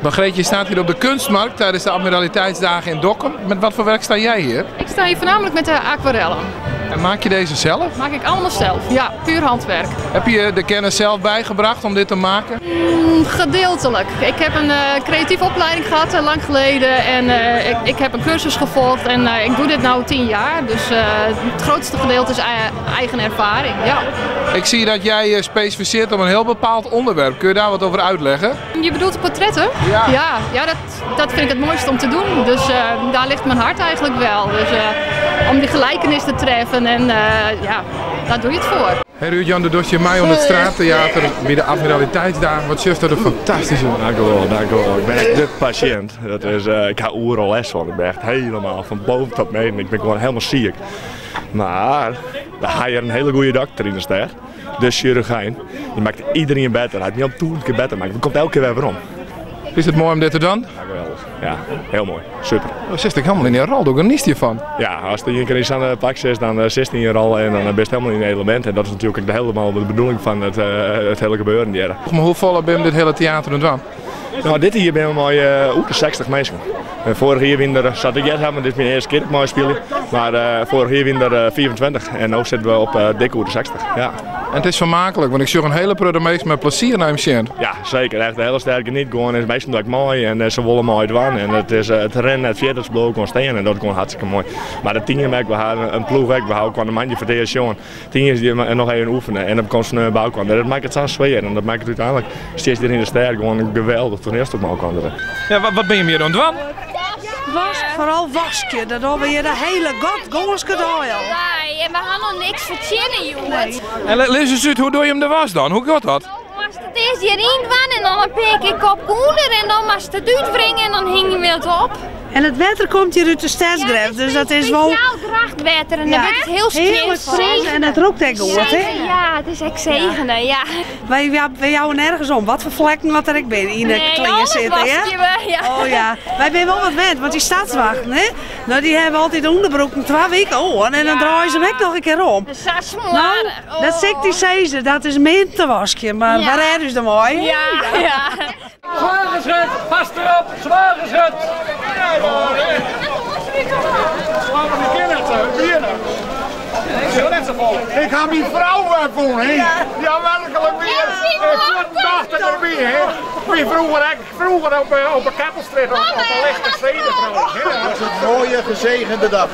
Margreet, je staat hier op de Kunstmarkt tijdens de Admiraliteitsdagen in Dokkum. Met wat voor werk sta jij hier? Ik sta hier voornamelijk met de aquarellen. En maak je deze zelf? Maak ik allemaal zelf, ja, puur handwerk. Heb je de kennis zelf bijgebracht om dit te maken? Gedeeltelijk. Ik heb een creatieve opleiding gehad lang geleden en ik heb een cursus gevolgd en ik doe dit nu 10 jaar. Dus het grootste gedeelte is eigen ervaring, ja. Ik zie dat jij je specificeert op een heel bepaald onderwerp. Kun je daar wat over uitleggen? Je bedoelt de portretten? Ja. Ja, ja, dat vind ik het mooiste om te doen. Dus daar ligt mijn hart eigenlijk wel. Dus om die gelijkenis te treffen en ja, daar doe je het voor. Hey Ruud-Jan, de Dosje mij om het straattheater bij de Admiraliteitsdagen. Wat zegt dat een fantastische. Dank u wel, dank u wel. Ik ben echt de patiënt. Ik ga oeral les van. Ik ben echt helemaal van boven tot beneden. Ik ben gewoon helemaal ziek. Maar we hebben een hele goede dokter in de stad. De chirurgijn. Die maakt iedereen beter. Hij heeft niet al 10 keer beter gemaakt. Dat komt elke keer weer om. Is het mooi om dit te doen? Ja, geweldig. Ja, heel mooi. Super. Dan zit ik helemaal in die rol, doe ik er niets hiervan. Ja, als je een keer aan de pak zit, dan zit je in je rol en dan ben je helemaal in het element. En dat is natuurlijk ook helemaal de bedoeling van het hele gebeuren hier. Maar hoe vol ben je dit hele theater aan het doen? Nou, dit hier ben we mooi oer de 60 mensen. En vorig jaar winter zat ik net, maar dit is mijn eerste keer dat ik mooi spelen. Maar vorig jaar winter 24 en nu zitten we op dik oer de 60. Ja. En het is vermakelijk, want ik zie een hele prudde meest met plezier naar hem zien. Ja, zeker. Echt een hele sterke niet gewoon. Het is meestal ook mooi en ze willen mooi doen. En het is het rennen, het vierdagsblok gewoon staan en dat is gewoon hartstikke mooi. Maar de tien we hadden een ploeg, we houden gewoon een mandje voor deze jongen. Tien is die nog even oefenen en dan komt ze naar bouw kwam. Dat maakt het zo sfeer en dat maakt het uiteindelijk steeds in de ster gewoon een geweldig toneelstuk maken. Ja, wat ben je meer aan het doen? Was, vooral wasje, dat doen we hier de hele god goorske dag al. Nee, en we gaan nog niks verzinnen, jongens. Nee. En lees eens uit, hoe doe je hem de was dan? Hoe gaat dat? Nou, moest het eerst hierin doen en dan een paar keer kop onder en dan moest het uitwringen en dan hing je weer op. En het water komt hier uit de stadsgracht, Ja, het is dus dat is wel speciaal grachtwater en dan Ja. wordt het heel Heerlijk stil. fris en het roekt echt goed, hè? Zeker, ja, het is echt zegenen, ja. Wij jouwen nergens om. Wat voor vlekken wat er ik ben in de Nee, kleren alles zitten, was hè? je wel, ja. Oh ja, wij zijn wel wat wend, want die stadswachten, hè? Nou, die hebben altijd de onderbroeken 2 weken om en dan Ja. draaien ze hem ook nog een keer om. Dat is zo smorig. Nou, dat Oh. zegt die Caesar, dat is min te wasje, maar Ja. waar is dan mooi? Ja, ja. Zwaar geschud, pas erop, zwaar geschud. Ik ga mijn vrouw voor, hè? Ja, werkelijk weer. Ik dacht erbij, hè? Wie vroeger, ik, vroeger op de Keppelstraat, op de lichte zeden, trouwens, hè? Het is een mooie, gezegende dag.